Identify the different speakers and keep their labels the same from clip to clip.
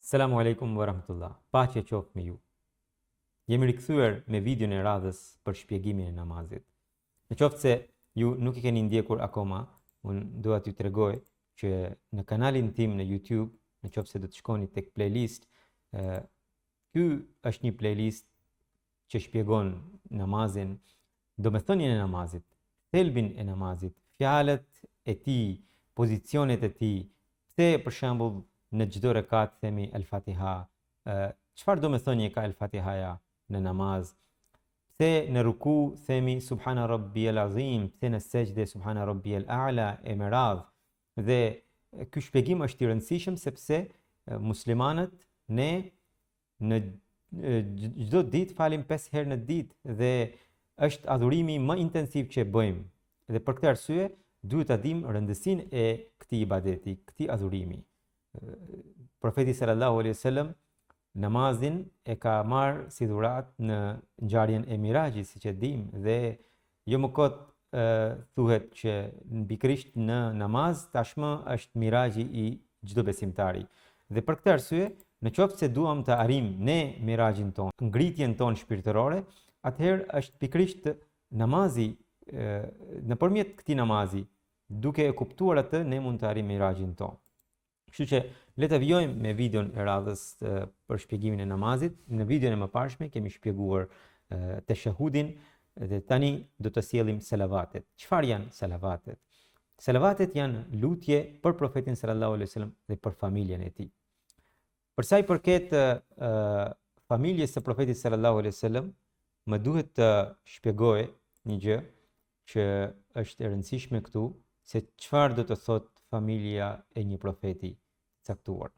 Speaker 1: Selamu alejkum wa rahmetullah. Paqja qoftë me ju. Jemi rikthyer me videon e radhës për shpjegimin e namazit. Në qoftë se ju nuk e keni ndjekur akoma, unë dua t'ju tregoj që në kanalin tim në YouTube, në qoftë se do të shkoni tek playlist, ky është një playlist që shpjegon namazin, domethënien e namazit, thelbin e namazit, fjalët e tij, pozicionet e tij, pse për shembull në çdo rekat themi El Fatiha, çfarë domethënie ka El Fatihaja në namaz, pse në ruku themi Subhana Rabbiyal Azim, pse në sexhde Subhana Rabbiyal A'la e me radhë. Dhe ky shpjegim është i rëndësishëm sepse muslimanët ne Në çdo ditë falim 5 herë në ditë dhe është adhurimi më intensiv që bëjmë. Dhe për këtë arsye duhet ta dimë rëndësinë e këtij ibadeti, këtij adhurimi. Profeti sallallahu alaihi wasallam namazin e ka marrë si dhuratë në ngjarjen e Miraxhit, siç e dimë, dhe Jo më kot thuhet që pikërisht në namaz tashmë është miraxhi i çdo besimtari. Dhe për këtë arsye, në qoftë se duam të arrijmë ne miraxhin tonë, ngritjen tonë shpirtërore, atëherë është pikërisht namazi nëpërmjet këtij namazi, duke e kuptuar atë, ne mund të arrijmë miraxhin tonë. Kështu që le të vijojmë me videon e radhës për shpjegimin e namazit. Në videon e mëparshme kemi shpjeguar teshehudin dhe tani do të sjellim selavatet. Çfarë janë selavatet? Selavatet janë lutje për profetin sallallahu alaihi wasallam dhe për familjen e tij. Për sa i përket familjes së profetit sallallahu alaihi wasallam, më duhet të shpjegoj një gjë që është e rëndësishme këtu se çfarë do të thotë familja e një profeti të caktuar.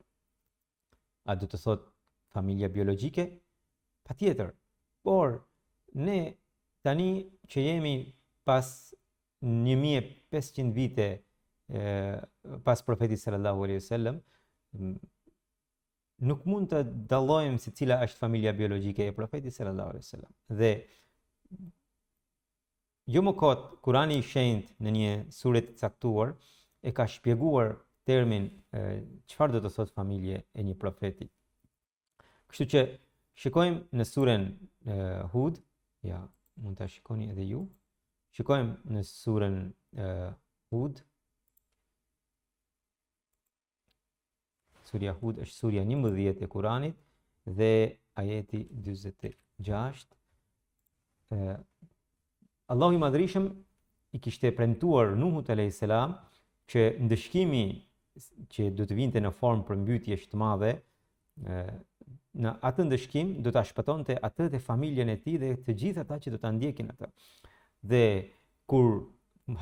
Speaker 1: A do të thotë familja biologjike? Patjetër. Por ne tani që jemi pas 1500 vite e, pas profetit sallallahu alaihi wasallam, nuk mund të dallojmë se cila është familja biologjike e profetit sallallahu alaihi wasallam. Dhe Jo më kot, Kurani i Shenjtë në një sure të caktuar e ka shpjeguar termin çfarë do të thotë familje e një profeti. Kështu që shikojmë në suren Hud, ja, mund ta shikoni edhe ju. Shikojmë në suren Hud. Surja Hud është surja 11 e Kuranit dhe ajeti 46. Ë Allahu i Madhërishëm i kishte premtuar Nuhut alayhis salam që ndëshkimi që do të vinte në formë përmbytjesh të madhe, në atë ndëshkim do ta shpëtonte atë dhe familjen e tij dhe të gjithë ata që do ta ndjekin atë. Dhe kur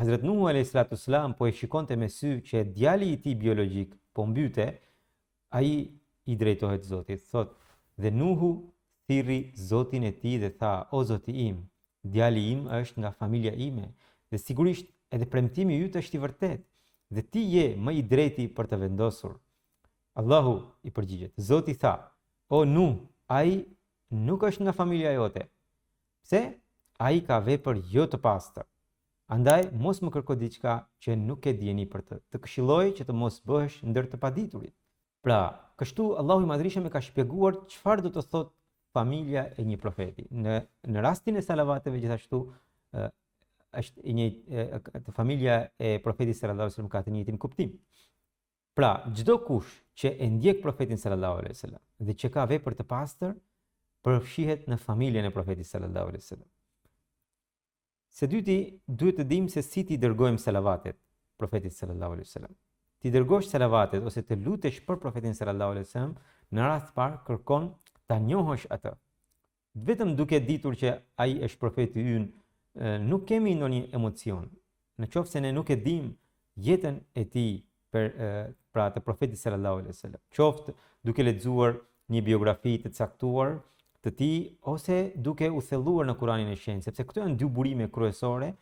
Speaker 1: Hazret Nuhu alayhis salatu selam po e shikonte me sy që djali i tij biologjik po mbyte, ai i drejtohet Zotit, thotë, dhe Nuhu thirri Zotin e tij dhe tha, o Zoti im, djali im është nga familja ime dhe sigurisht edhe premtimi yt është i vërtetë dhe ti je më i drejti për të vendosur. Allahu i përgjigjet, Zoti tha, o Nuh, ai nuk është nga familja jote. Pse? Ai ka vepër jo të pastër. Andaj mos më kërko diçka që nuk ke dijeni për të. Të këshilloj që të mos bëhesh ndër të paditurit. Pra, kështu Allahu i Madhërishëm e ka shpjeguar çfarë do të thotë familja e një profeti. Në në rastin e salavateve gjithashtu është i njëjtë familja e profetit sallallahu alajhi wasallam ka të njëjtin kuptim. Pra, çdo kush që e ndjek profetin sallallahu alaihi wasallam dhe që ka vepër të pastër, përfshihet në familjen e profetit sallallahu alaihi wasallam. Së dyti, duhet të dimë se si t'i dërgojmë salavatet profetit sallallahu alaihi wasallam. T'i dërgosh salavatet ose të lutesh për profetin sallallahu alaihi wasallam, në radhë të parë kërkon ta njohësh atë. Vetëm duke ditur që ai është profeti ynë, nuk kemi ndonjë emocion. Në qoftë se ne nuk e dimë jetën e tij për pra të profetit sallallahu alaihi wasallam, qoftë duke lexuar një biografi të caktuar të tij ose duke u thelluar në Kuranin e Shenjtë, sepse këto janë dy burime kryesore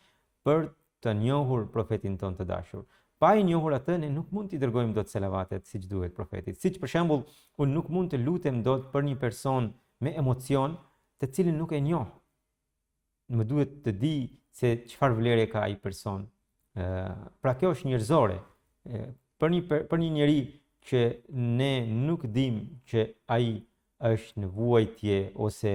Speaker 1: për të njohur profetin tonë të dashur. Pa e njohur atë, ne nuk mund t'i dërgojmë dot selavatet siç duhet profetit. Siç për shembull, unë nuk mund të lutem dot për një person me emocion të cilin nuk e njoh. Më duhet të di se çfarë vlere ka ai person. Ë, pra kjo është njerëzore. Për një për një njeri që ne nuk dimë që ai është në vuajtje ose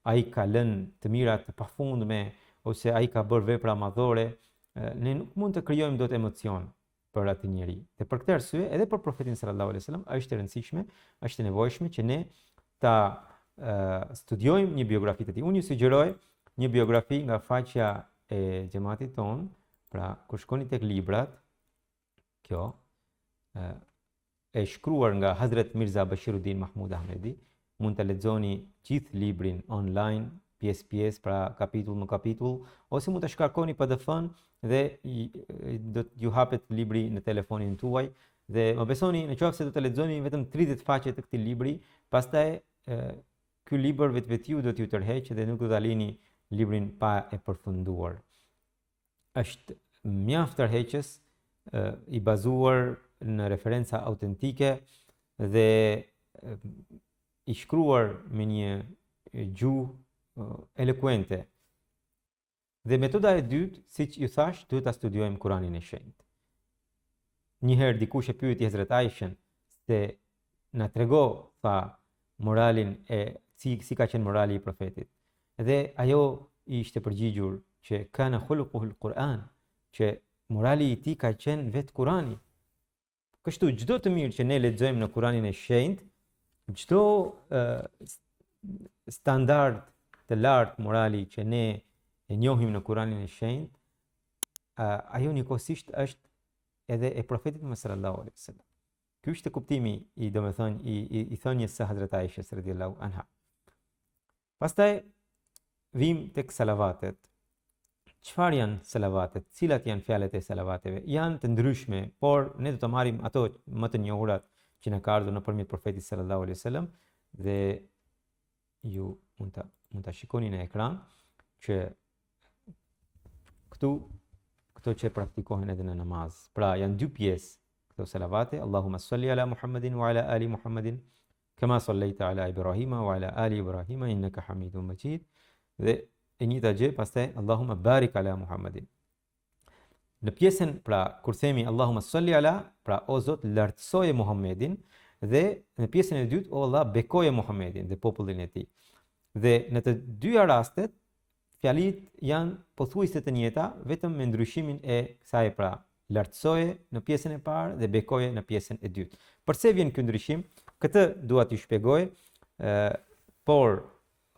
Speaker 1: ai ka lënë të mira të pafundme ose ai ka bërë vepra madhore, ne nuk mund të krijojmë dot emocion për atë njeri. Dhe për këtë arsye, edhe për profetin sallallahu alaihi wasallam është e rëndësishme, është e nevojshme që ne ta studiojmë një biografi të tij. Unë ju sugjeroj një biografi nga faqja e xhamatit tonë, pra kur shkoni tek librat, kjo e shkruar nga Hazret Mirza Bashiruddin Mahmud Ahmedi, mund ta lexoni gjithë librin online, pjesë pjesë, pra kapitull më kapitull, ose mund ta shkarkoni PDF-n dhe do t'ju hapet libri në telefonin tuaj dhe më besoni, në qoftë se do të lexoni vetëm 30 faqe të këtij libri, pastaj ky libër vetvetiu do t'ju tërheqë dhe nuk do ta lini librin pa e përfunduar. është mjaft tërheqës, i bazuar në referenca autentike dhe i shkruar me një gjuhë elokuente. Dhe metoda e dytë, siç ju thashë, duhet ta studiojmë Kuranin e Shenjtë. Një herë dikush e pyeti Hazret Aishën se na trego, tha, moralin e si si ka qenë morali i profetit. Dhe ajo i ishte përgjigjur që kana khuluquhul Kur'an, që morali i tij ka qenë vetë Kurani. Kështu çdo të mirë që ne lexojmë në Kuranin e Shenjtë, çdo standard të lartë morali që ne e njohim në Kuranin e Shenjtë, ajo njëkohësisht është edhe e profetit Muhammed sallallahu alaihi wasallam. Ky është kuptimi i domethënë i i, i thënies së Hazret Aishës radhiyallahu anha. Pastaj vim tek salavatet. Çfarë janë salavatet? Cilat janë fjalët e salavateve? Janë të ndryshme, por ne do të marrim ato më të njohurat që na ka ardhur nëpërmjet profetit sallallahu alaihi wasallam dhe ju mund ta mund ta shikoni në ekran që këtu këto që praktikohen edhe në namaz. Pra janë dy pjesë këto salavate, Allahumma salli ala Muhammedin wa ala ali Muhammedin, kama sallaita ala Ibrahima wa ala ali Ibrahima innaka Hamidum Majid. Dhe e njëjta gjë pastaj Allahumma barik ala Muhammedin. Në pjesën, pra, kur themi Allahumma salli ala, pra o Zot lartësoje Muhammedin dhe në pjesën e dytë o Allah bekoje Muhammedin dhe popullin e tij. Dhe në të dyja rastet fjalitë janë pothuajse të njëjta, vetëm me ndryshimin e kësaj pra, lartësoje në pjesën e parë dhe bekoje në pjesën e dytë. Përse vjen ky ndryshim? Këtë dua t'ju shpjegoj, ë por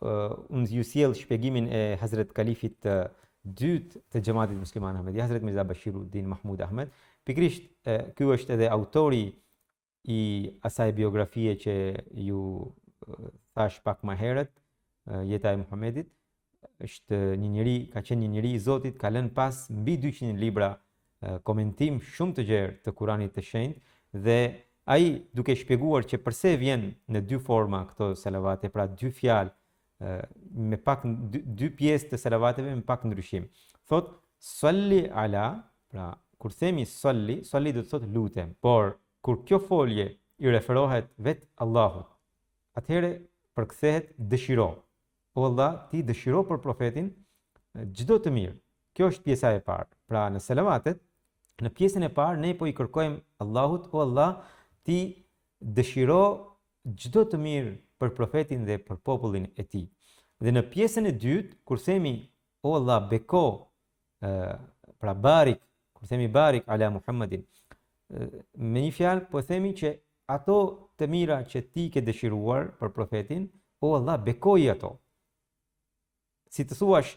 Speaker 1: unë ju sjell shpjegimin e Hazret Kalifit të dytë të Xhamatit Musliman Ahmedi, Hazret Mirza Bashiruddin Mahmud Ahmed. Pikërisht ky është edhe autori i asaj biografie që ju thashë pak më herët, jeta e Muhamedit, është një njeri, ka qenë një njeri i Zotit, ka lënë pas mbi 200 libra komentim shumë të gjerë të Kuranit të Shenjtë dhe ai duke shpjeguar që përse vjen në dy forma këto salavate, pra dy fjalë me pak dy, dy pjesë të salavateve me pak ndryshim. Thotë salli ala, pra kur themi salli, salli do të thotë lutem, por kur kjo folje i referohet vetë Allahut, atëherë përkthehet dëshiro. O Allah, ti dëshiro për profetin çdo të mirë. Kjo është pjesa e parë. Pra në salavatet, në pjesën e parë ne po i kërkojmë Allahut, o Allah, ti dëshiro çdo të mirë për profetin dhe për popullin e tij. Dhe në pjesën e dytë, kur themi o Allah beko, pra barik, kur themi barik ala Muhammedin, me një fjalë po themi që ato të mira që ti ke dëshiruar për profetin, o Allah bekoji ato. Si të thuash,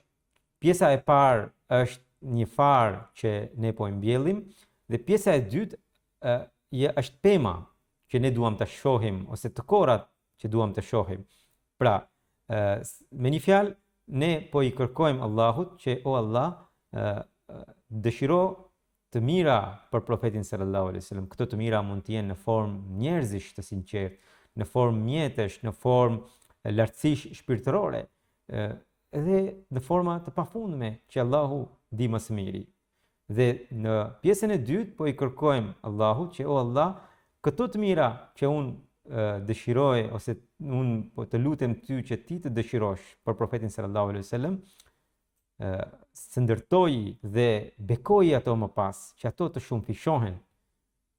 Speaker 1: pjesa e parë është një farë që ne po e mbjellim dhe pjesa e dytë ë është pema që ne duam të shohim ose të korrat që duam të shohim. Pra, ë me një fjalë ne po i kërkojmë Allahut që o Allah ë dëshiro të mira për profetin sallallahu alaihi wasallam. Këto të mira mund të jenë në formë njerëzish të sinqertë, në formë mjetesh, në formë lartësish shpirtërore, edhe në forma të pafundme që Allahu di më së miri. Dhe në pjesën e dytë po i kërkojmë Allahut që o Allah, këto të mira që unë dëshiroj ose unë po të lutem ty që ti të dëshirosh për profetin sallallahu alaihi wasallam, sendërtoji dhe bekoji ato më pas, që ato të shumëfishohen.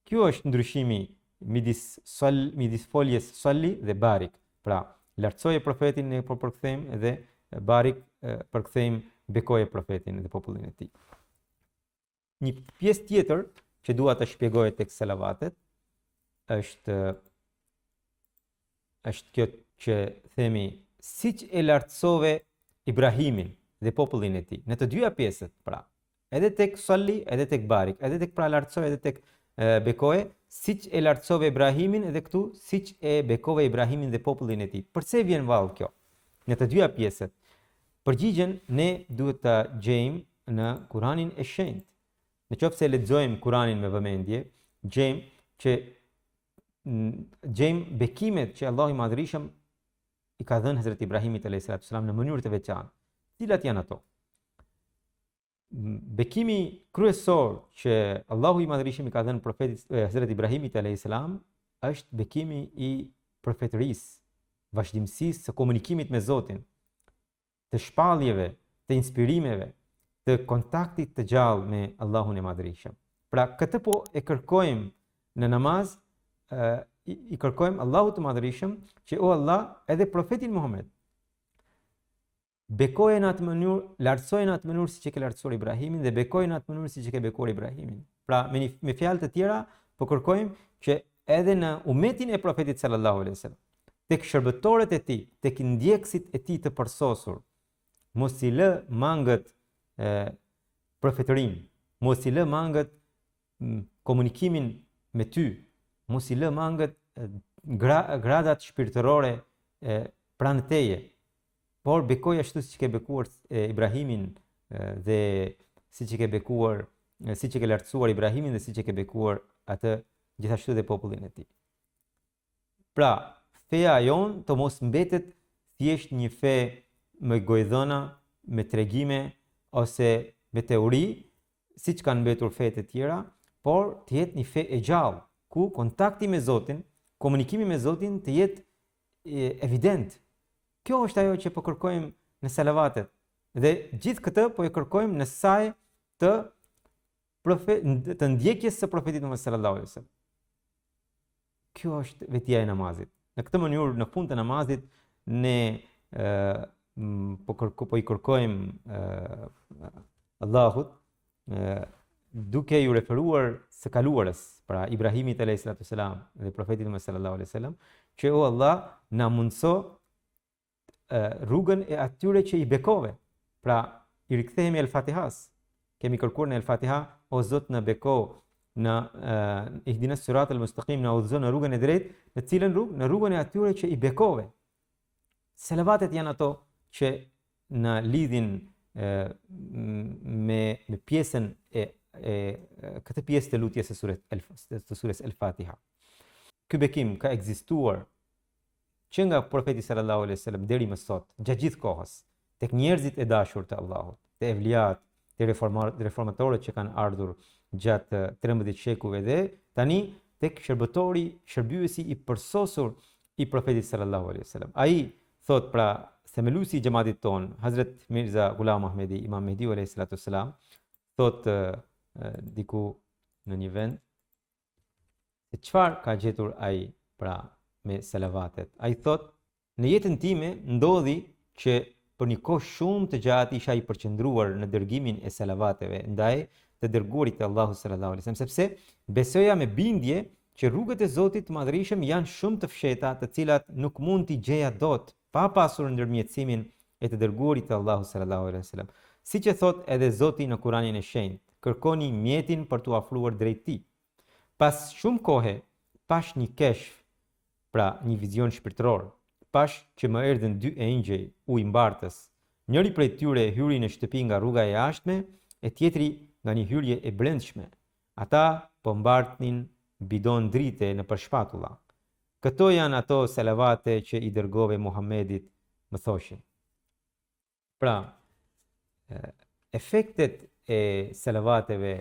Speaker 1: Kjo është ndryshimi midis sal midis foljes salli dhe barik. Pra, lartësoje profetin ne po përkthejmë dhe barik përkthejmë bekoje profetin dhe popullin e tij. Një pjesë tjetër që dua të shpjegoj tek salavatet është është kjo që themi siç e lartësove Ibrahimin dhe popullin e tij. Në të dyja pjesët, pra, edhe tek salli, edhe tek barik, edhe tek pra lartësoje, edhe tek bekoje, siç e lartësove Ibrahimin edhe këtu siç e bekove Ibrahimin dhe popullin e tij. Përse vjen vallë kjo? Në të dyja pjesët. Përgjigjen ne duhet ta gjejmë në Kuranin e Shenjtë. Në qoftë se lexojmë Kuranin me vëmendje, gjejmë që gjejmë bekimet që Allahu i Madhërishëm i ka dhënë Hazret Ibrahimit alayhis salam në mënyrë të veçantë. Cilat janë ato? Bekimi kryesor që Allahu i Madhërishëm i ka dhënë profetit Hazret Ibrahimit alayhis salam është bekimi i profetërisë, vazhdimësisë së komunikimit me Zotin, të shpalljeve, të inspirimeve, të kontaktit të gjallë me Allahun e Madhërishëm. Pra këtë po e kërkojmë në namaz, i, i kërkojmë Allahut të Madhërishëm që o Allah edhe profetin Muhammed bekoje në atë mënyrë, lartësoje në atë mënyrë siç e ke lartësuar Ibrahimin dhe bekoje në atë mënyrë siç e ke bekuar Ibrahimin. Pra me një, me fjalë të tjera po kërkojmë që edhe në umetin e profetit sallallahu alaihi wasallam, tek shërbëtorët e tij, tek ndjekësit e tij të përsosur, mos i lë mangët e profetërinë, mos i lë mangët komunikimin me ty, mos i lë mangët gra, gradat shpirtërore e, pranë teje, por bekoje ashtu siç ke bekuar Ibrahimin dhe siç e ke bekuar, siç e ke lartësuar Ibrahimin dhe siç e ke bekuar atë gjithashtu dhe popullin e tij. Pra, feja jonë të mos mbetet thjesht një fe me gojëdhëna, me tregime ose me teori, siç kanë mbetur fetë e tjera, por të jetë një fe e gjallë, ku kontakti me Zotin, komunikimi me Zotin të jetë evident. Kjo është ajo që po kërkojmë në salavatet. Dhe gjithë këtë po e kërkojmë në sajë të profe, të ndjekjes së profetit Muhammed sallallahu alaihi wasallam. Kjo është vetia e namazit. Në këtë mënyrë në fund të namazit ne ë po kërko, po i kërkojmë ë Allahut ë duke iu referuar së kaluarës, pra Ibrahimit alayhis salatu selam dhe profetit Muhammed sallallahu alaihi wasallam, që o Allah na mundëso rrugën e atyre që i bekove. Pra, i rikthehemi El Fatihas. Kemi kërkuar në El Fatiha, o Zot na beko në uh, ihdina sirat el mustaqim na udhëzo në rrugën e drejtë, në cilën rrugë? Në rrugën e atyre që i bekove. Selavatet janë ato që na lidhin e, me me pjesën e e këtë pjesë të lutjes së sures El të sures El Fatiha. Ky bekim ka ekzistuar që nga Profeti sallallahu alejhi wasallam deri më sot, gjatë gjithë kohës, tek njerëzit e dashur të Allahut, te evliat, te reformatorët që kanë ardhur gjatë 13 shekujve dhe tani tek shërbëtori, shërbyesi i përsosur i Profetit sallallahu alejhi wasallam. Ai thotë pra themeluesi i xhamatit tonë, Hazret Mirza Ghulam Ahmedi, Imam Mehdiu alejhi salatu wasalam, thotë diku në një vend Se çfarë ka gjetur ai pra me salavatet? Ai thotë, në jetën time ndodhi që për një kohë shumë të gjatë isha i përqendruar në dërgimin e salavateve ndaj të dërguarit të Allahut sallallahu alaihi wasallam, sepse besoja me bindje që rrugët e Zotit të Madhërishëm janë shumë të fshehta, të cilat nuk mund t'i gjeja dot pa pasur ndërmjetësimin e të dërguarit të Allahut sallallahu alaihi wasallam. Siç e thotë edhe Zoti në Kuranin e Shenjtë, kërkoni mjetin për t'u afruar drejt tij. Pas shumë kohe, pashë një keshf, pra një vizion shpirtëror. Pashë që më erdhën dy engjëj ujëmbartës. Njëri prej tyre hyri në shtëpi nga rruga e jashtme e tjetri nga një hyrje e brendshme. Ata po mbartnin bidonë drite nëpër shpatulla. Këto janë ato salavate që i dërgove Muhammedit, më thoshin. Pra, efektet e salavateve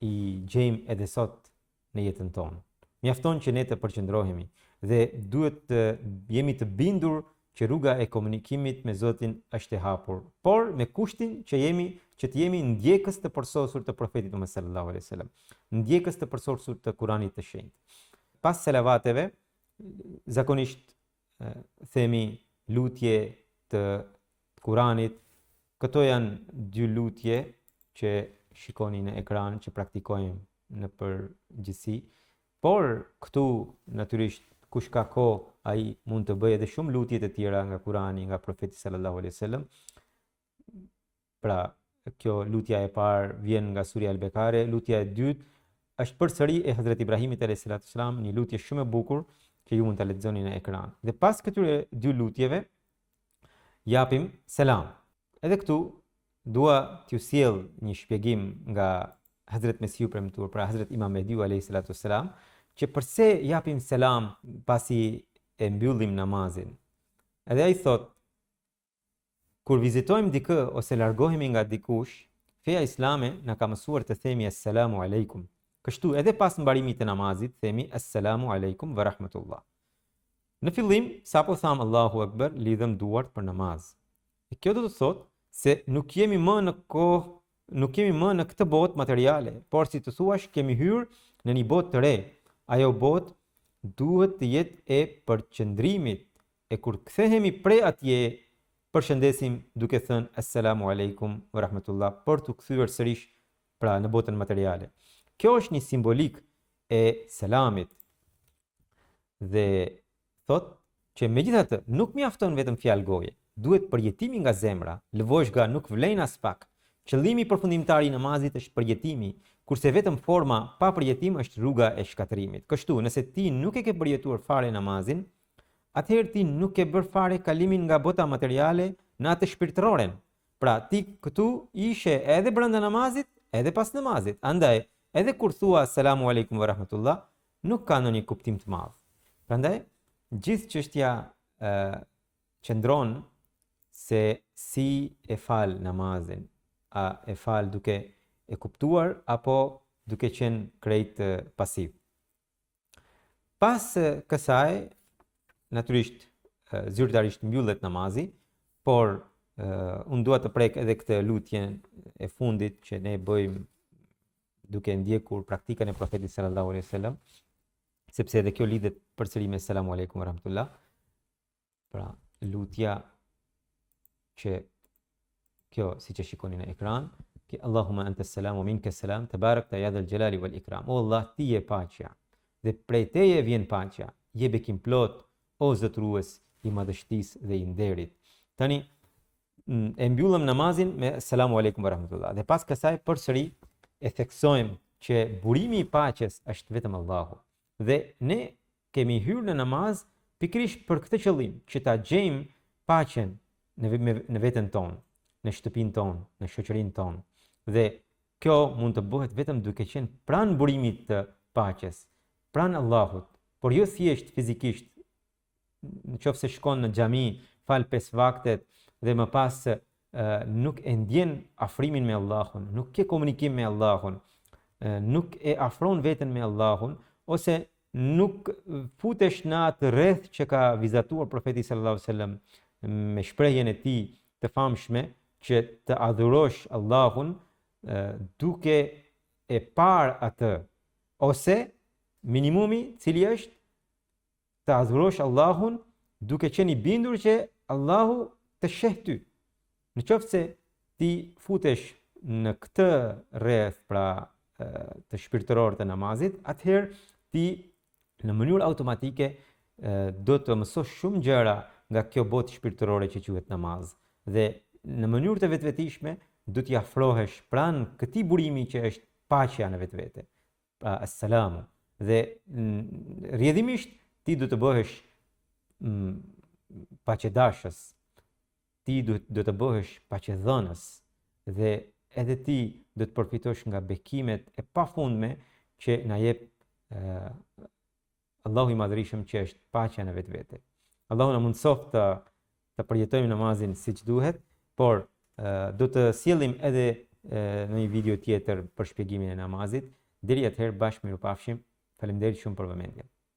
Speaker 1: i gjejmë edhe sot në jetën tonë. Mjafton që ne të përqendrohemi dhe duhet të jemi të bindur që rruga e komunikimit me Zotin është e hapur, por me kushtin që jemi që të jemi ndjekës të përsosur të Profetit Muhammed sallallahu alaihi wasallam, ndjekës të përsosur të Kuranit të Shenjtë. Pas selavateve zakonisht themi lutje të Kuranit. Këto janë dy lutje që shikoni në ekran që praktikojmë në përgjithësi. Por këtu natyrisht kush ka kohë ai mund të bëjë edhe shumë lutje të tjera nga Kurani, nga profeti sallallahu alaihi wasallam. Pra, kjo lutja e parë vjen nga surja Al-Bekare, lutja e dytë është përsëri e Hazret Ibrahimit alayhis salam, një lutje shumë e bukur që ju mund ta lexoni në ekran. Dhe pas këtyre dy lutjeve japim selam. Edhe këtu dua t'ju sjell një shpjegim nga Hazret Mesihu i Premtuar, pra Hazret Imam Mehdiu alayhis salatu selam, që përse japim selam pasi e mbyllim namazin. Edhe ai thotë Kur vizitojmë dikë ose largohemi nga dikush, feja islame na ka mësuar të themi Esselamu alejkum. Kështu edhe pas mbarimit të namazit themi Esselamu alejkum ve rahmetullah. Në fillim, sapo thamë Allahu Ekber, lidhëm duart për namaz. E kjo do të thotë se nuk jemi më në kohë, nuk jemi më në këtë botë materiale, por si të thuash kemi hyrë në një botë të re. Ajo botë duhet të jetë e përqendrimit, E kur kthehemi prej atje, përshëndesim duke thënë Esselamu alejkum ve rahmetullah për t'u kthyer sërish pra në botën materiale. Kjo është një simbolikë e selamit. Dhe thotë që megjithatë nuk mjafton vetëm fjalë goje, duhet përjetimi nga zemra, lëvozhga nuk vlen aspak. Qëllimi përfundimtar i namazit është përjetimi, kurse vetëm forma pa përjetim është rruga e shkatërrimit. Kështu, nëse ti nuk e ke përjetuar fare namazin, atëherë ti nuk ke bërë fare kalimin nga bota materiale në atë shpirtëroren. Pra, ti këtu ishe edhe brenda namazit, edhe pas namazit. Andaj, edhe kur thua selamu alejkum ve rahmetullah, nuk ka ndonjë kuptim të madh. Prandaj, gjithë çështja ë qëndron se si e fal namazin, a e fal duke e kuptuar apo duke qenë krejt pasiv. Pas kësaj, natyrisht zyrtarisht mbyllet namazi, por unë dua të prek edhe këtë lutjen e fundit që ne bëjmë duke ndjekur praktikën e profetit sallallahu alaihi wasallam, sepse edhe kjo lidhet përsëri me selamu alaikum wa rahmetullah. Pra, lutja që kjo siç e shikoni në ekran, ke Allahumma anta salam wa minka salam, tabarakta ya dhal jalali wal ikram. O Allah, ti je paqja dhe prej teje vjen paqja, je bekimplotë, o zotërues i madhështisë dhe i nderit. Tani e mbyllëm namazin me selamu alejkum wa rahmetullah. Dhe pas kësaj përsëri e theksojmë që burimi i paqes është vetëm Allahu. Dhe ne Kemi hyrë në namaz pikërisht për këtë qëllim, që ta gjejmë paqen në në veten tonë, në shtëpinë tonë, në shoqërinë tonë. Dhe kjo mund të bëhet vetëm duke qenë pranë burimit të paqes, pranë Allahut, por jo thjesht fizikisht. Në qoftë se shkon në xhami, fal pesë vaktet dhe më pas nuk e ndjen afrimin me Allahun, nuk ke komunikim me Allahun, nuk e afron veten me Allahun ose nuk futesh në atë rreth që ka vizatuar profeti sallallahu alajhi wasallam me shprehjen e tij të famshme që të adhurosh Allahun duke e parë atë ose minimumi cili është të adhurosh Allahun duke qenë i bindur që Allahu të sheh ty. Në qoftë se ti futesh në këtë rreth pra të shpirtëror të namazit, atëherë ti në mënyrë automatike do të mësosh shumë gjëra nga kjo botë shpirtërore që quhet namaz dhe në mënyrë të vetvetishme do t'i afrohesh pranë këtij burimi që është paqja në vetvete. Pra es-selamu dhe rrjedhimisht ti do të bëhesh paqedashës, ti do, do të bëhesh paqedhënës dhe edhe ti do të përfitosh nga bekimet e pafundme që na jep Allahu i Madhërishëm që është paqja në vetvete. Allahu na mundësoftë të të përjetojmë namazin siç duhet, por do të sjellim edhe në një video tjetër për shpjegimin e namazit. Deri atëherë bashkë mirupafshim. Faleminderit shumë për vëmendjen.